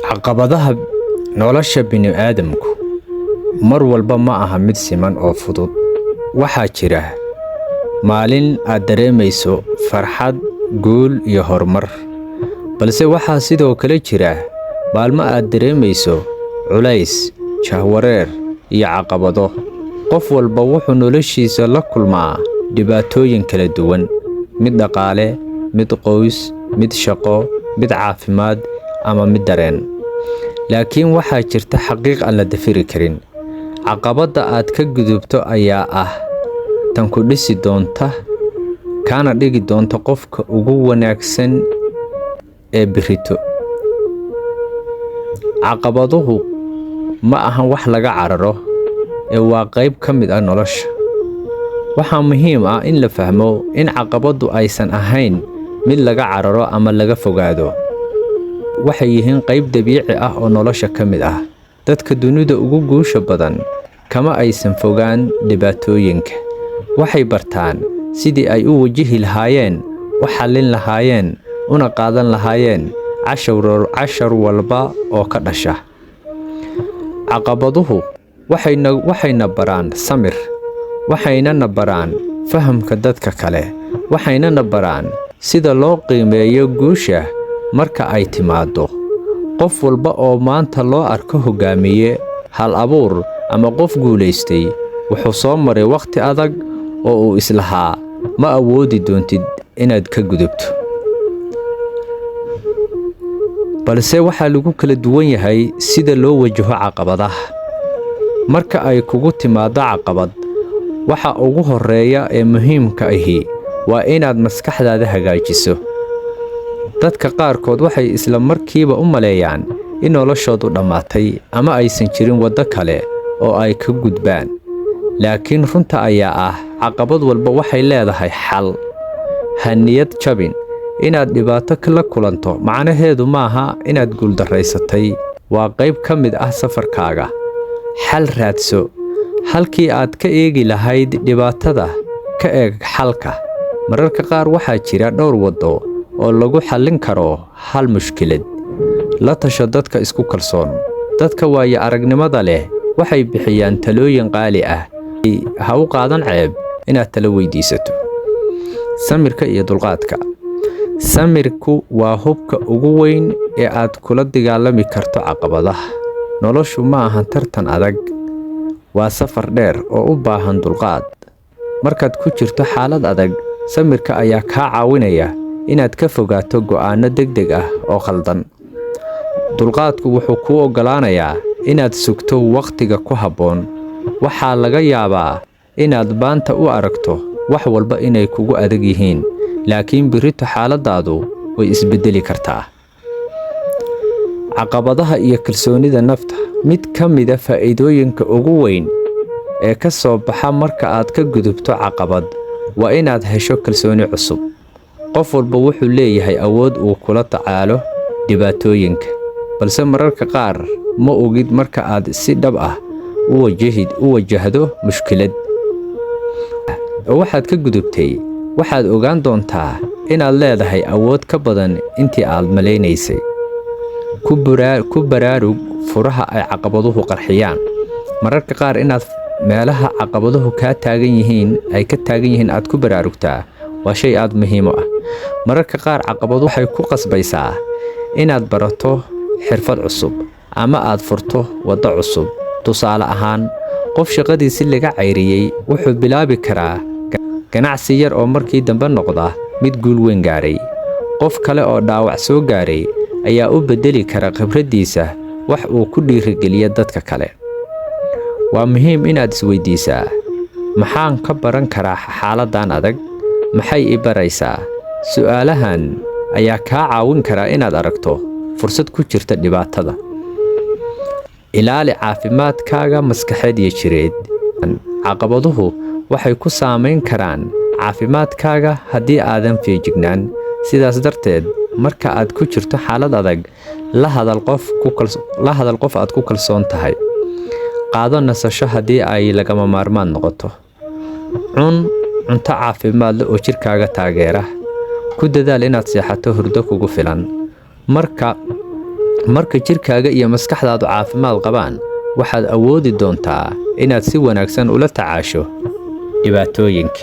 Caqabadaha nolosha bini'aadamku mar walba ma aha mid siman oo fudud. Waxaa jira maalin aad dareemayso farxad, guul iyo horumar, balse waxaa sidoo kale jira maalmo aad dareemayso culays, jahwareer iyo caqabado. Qof walba wuxuu noloshiisa la kulmaa dhibaatooyin kala duwan, mid dhaqaale, mid qoys, mid shaqo, mid caafimaad ama mid dareen. Laakiin waxaa jirta xaqiiq aan la dafiri karin. Caqabadda aad ka gudubto ayaa ah tan ku dhisi doonta, kaana dhigi doonta qofka ugu wanaagsan ee berrito. Caqabaduhu ma ahan wax laga cararo, ee waa qayb ka mid ah nolosha. Waxaa muhiim ah in la fahmo in caqabaddu aysan ahayn mid laga cararo ama laga fogaado. Waxay yihiin qayb dabiici ah oo nolosha ka mid ah. Dadka dunida ugu guusha badan kama aysan fogaan dhibaatooyinka. Waxay bartaan sidii ay u wajihi lahaayeen, u xallin lahaayeen, una qaadan lahaayeen cashar walba oo ka dhasha. Caqabaduhu waxayna baraan samir, waxayna na baraan fahamka dadka kale, waxayna na baraan sida loo qiimeeyo guusha marka ay timaado. Qof walba oo maanta loo arko hogaamiye, hal abuur ama qof guulaystay wuxuu soo maray waqti adag oo uu islahaa ma awoodi doontid inaad ka gudubto. Balse waxaa lagu kala duwan yahay sida loo wajaho caqabadaha. Marka ay kugu timaado caqabad, waxa ugu horreeya ee muhiimka ahi waa inaad maskaxdaada hagaajiso. Dadka qaarkood waxay isla markiiba u maleeyaan in noloshoodu dhammaatay ama aysan jirin waddo kale oo ay ka gudbaan. Laakiin runta ayaa ah, caqabad walba waxay leedahay xal. Ha niyad jabin. Inaad dhibaato la kulanto macnaheedu maaha inaad guuldarraysatay. Waa qayb ka mid ah safarkaaga. Xal raadso. Halkii aad ka eegi lahayd dhibaatada, ka eeg xalka. Mararka qaar waxaa jira dhowr waddo oo lagu xallin karo hal mushkilad. La tasho dadka isku kalsoon. Dadka waayo aragnimada leh waxay bixiyaan talooyin qaali ah. Ha u qaadan ceeb inaad talo weydiisato. Samirka iyo dulqaadka. Samirku waa hubka ugu weyn ee aad kula dagaalami karto caqabadaha. Noloshu ma ahan tartan adag, waa safar dheer oo u baahan dulqaad. Markaad ku jirto xaalad adag, samirka ayaa kaa caawinaya inaad ka fogaato go'aanno degdeg ah oo khaldan. Dulqaadku wuxuu kuu oggolaanayaa inaad sugto wakhtiga ku habboon. Waxaa laga yaabaa inaad maanta u aragto wax walba inay kugu adag yihiin, laakiin berrito xaaladdaadu way isbeddeli kartaa. Caqabadaha iyo kalsoonida nafta. Mid ka mid ah faa'iidooyinka ugu weyn ee ka soo baxa marka aad ka gudubto caqabad waa inaad hesho kalsooni cusub. Qof walba wuxuu leeyahay awood uu kula tacaalo dhibaatooyinka, balse mararka qaar ma ogid marka aad si dhab ah u wajahdo mushkilad. Oo waxaad ka gudubtay, waxaad ogaan doontaa inaad leedahay awood ka badan intii aad malaynaysay. Ku baraarug furaha ay caqabaduhu qarxiyaan. Mararka qaar inaad meelaha caqabaduhu kaa taagan yihiin ay ka taagan yihiin aad ku baraarugtaa waa shay aad muhiim u ah. Mararka qaar caqabadu waxay ku qasbaysaa inaad barato xirfad cusub ama aad furto waddo cusub. Tusaale ahaan, qof shaqadiisi laga cayriyey wuxuu bilaabi karaa ganacsi yar oo markii dambe noqda mid guul weyn gaaray. Qof kale oo dhaawac soo gaaray ayaa u beddeli kara khibraddiisa wax uu ku dhiirigeliyo dadka kale. Waa muhiim inaad isweydiisaa, maxaan ka baran karaa xaaladdan adag? Maxay i baraysaa? Su'aalahan ayaa kaa caawin kara inaad aragto fursad ku jirta dhibaatada. Ilaali caafimaadkaaga maskaxeed iyo jireed. Caqabaduhu waxay ku saamayn karaan caafimaadkaaga haddii aadan feejignaan. Sidaas darteed, marka aad ku jirto xaalad adag, la hadal qof ku la hadal qof aad ku kalsoon tahay. Qaado nasasho haddii ay lagama maarmaan noqoto. Cun cunto caafimaad leh oo jirkaaga taageera. Ku dadaal inaad seexato hurdo kugu filan. Marka Marka jidhkaaga iyo maskaxdaadu caafimaad qabaan, waxaad awoodi doontaa inaad si wanaagsan ula tacaasho dhibaatooyinka.